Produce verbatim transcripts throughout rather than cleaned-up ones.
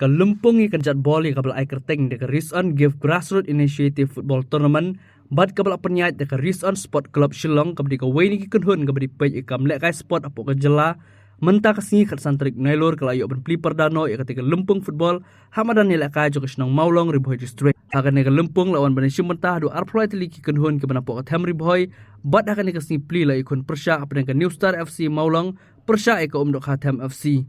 Lympung ïa ka kynjat bol ïa kaba la ai kyrteng da ka Ris On Gift Grassroots Initiative Football Tournament bad kaba la pynïaid da ka Ris On Sport Club Shillong, kaba dei kawei na ki kynhun kaba dei peit ïa ka kam lehkai sport hapoh ka jylla. Mynta ka sngi khatsan tarik Nailur ka la ïoh ban plie pyrda noh ïa katei ka lympung football ha madan ïalehkai jong ka shnong Mawlong, Ri Bhoi District. Ha kane ka lympung la wan ban ïashim bynta haduh arphew lai tylli ki kynhun kiba na hapoh ka them Ri Bhoi, bad ha kane ka sngi plie la ïakhun pyrshah hapdeng ka New Star F C Mawlong pyrshah ïa ka Umdohkha Them F C.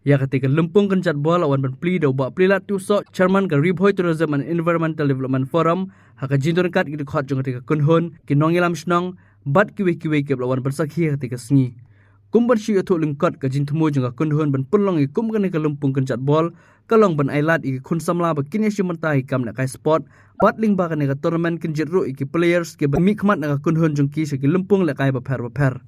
Ïa katei ka lympung kynjat bol la wan ban plie da u Bah Plilat Tiewsoh, Chairman ka Ri Bhoi Tourism and Environmental Development Forum, ha ka jingdon ryngkat ki dkhot jong katei ka kynhun, ki nongïalam shnong bad kiwei kiwei kiba la wan ban sakhi ha katei ka sngi. Kum ban shu ïathuh lyngkot, ka jingthmu jong ka kynhun ban pynlong ïa kum kane ka lympung kynjat bol ka long ban ai lad ïa ki khun samla ba kin ïashim bynta ïa ki kam lehkai sport, bad lyngba kane ka tournament kin jied ruh ïa ki players kiba mihkhmat na ka kynhun jong ki sha ki lympung lehkai bapher bapher.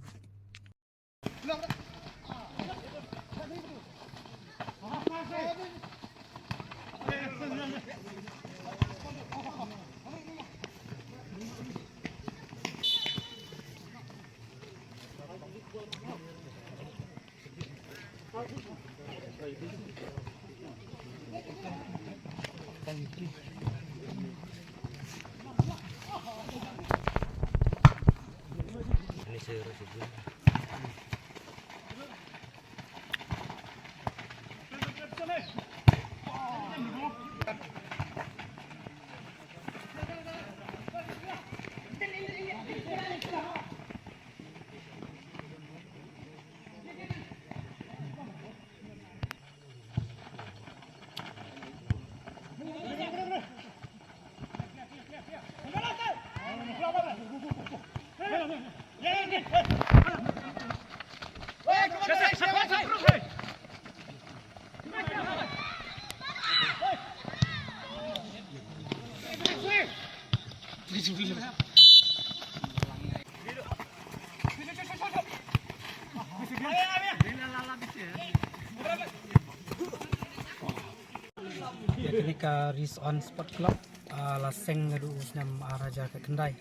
Ïa kane ka Ris On Sport Club, ah, la seng naduh u snem ar hajar khyndai.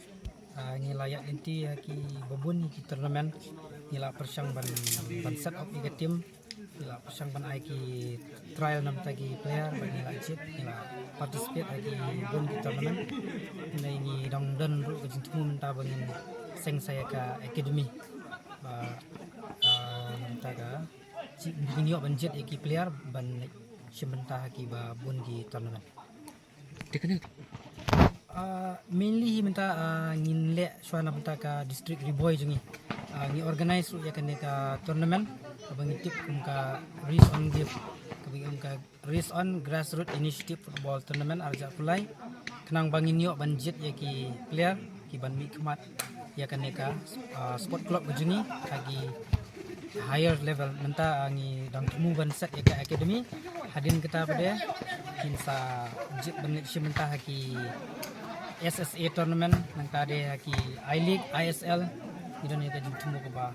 Ah, ngi la ïaid lynti ha kiba bun ki tournament, ngi la pyrshang ban, ban set up ïa ka team, ngi la pyrshang ban ai ki trial na bynta ki player, bad ngi la jied, ngi la participate ha ki bun ki tournament. Hynrei ngi dang don ruh ka jingthmu mynta ba ngin seng sa ïa ka academy. Ba, ah, na bynta ka, ngin ïoh ban jied ïa ki player ban shim bynta ha kiba bun ki tournament. Te kane, ah, mainly hi mynta, ah, ngin leh shuwa na bynta ka district Ri Bhoi jong ngi. Ah, ngi organize ruh ïa kane ka tournament kaba ngi tip kum ka Ris On Gift, kaba ngi ong ka Ris On Grassroots Initiative Football Tournament ar hajar arphew lai. Khnang ba ngin ïoh ban jied ïa ki player kiban mihkhmat ïa kane ka, ah, sport club ka jong ngi ha ki higher level. Mynta, ah, ngi dang thmu ban set ïa ka academy. Hadien kata pat de ngin sa jied ban leit shim bynta ha ki S S A tournament, nangta de ha ki I-League, I S L. Ngi don ïa ka jingthmu kaba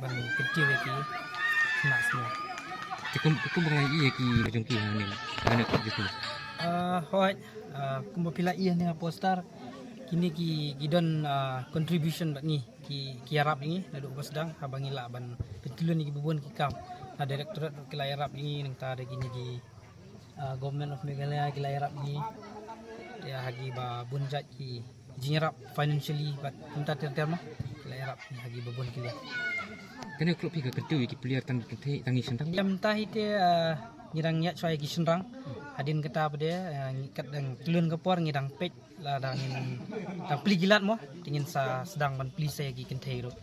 ban kyntiew ïa ki khynnah snier. Te kum, kumba nga ïohi ïa ki jong ki hangne, hangne ka jong ki. Ah, hooid, ah, kumba phi la ïohi hangne ha poster, kine ki, ki don, ah, contribution bad ngi, ki, ki ïarap ïa ngi naduh ba sdang, haba ngi lah ban pyntyllun ïa kiba bun ki kam. Na directorate ruh ki la ïarap ïa ngi, nangta de kine ki, ah, Government of Meghalaya ki la ïarap ïa ngi. Te ha kiba bun jait ki jingïarap financially bad kumta ter ter mo, ki la ïarap ïa ngi ha kiba bun ki liang. Kane ka club phi ka kyntiew ïa ki player tang ki kynthei, tang ki shynrang? Ïa mynta hi te, ah, ngi dang ïaid shuwa ïa ki shynrang. Hadien kata pat de, ah, ngi kat dang tylli ka por ngi dang peit, lada ngin dang plie ki lad mo, te ngin sa sdang ban plie sa ïa ki kynthei ruh.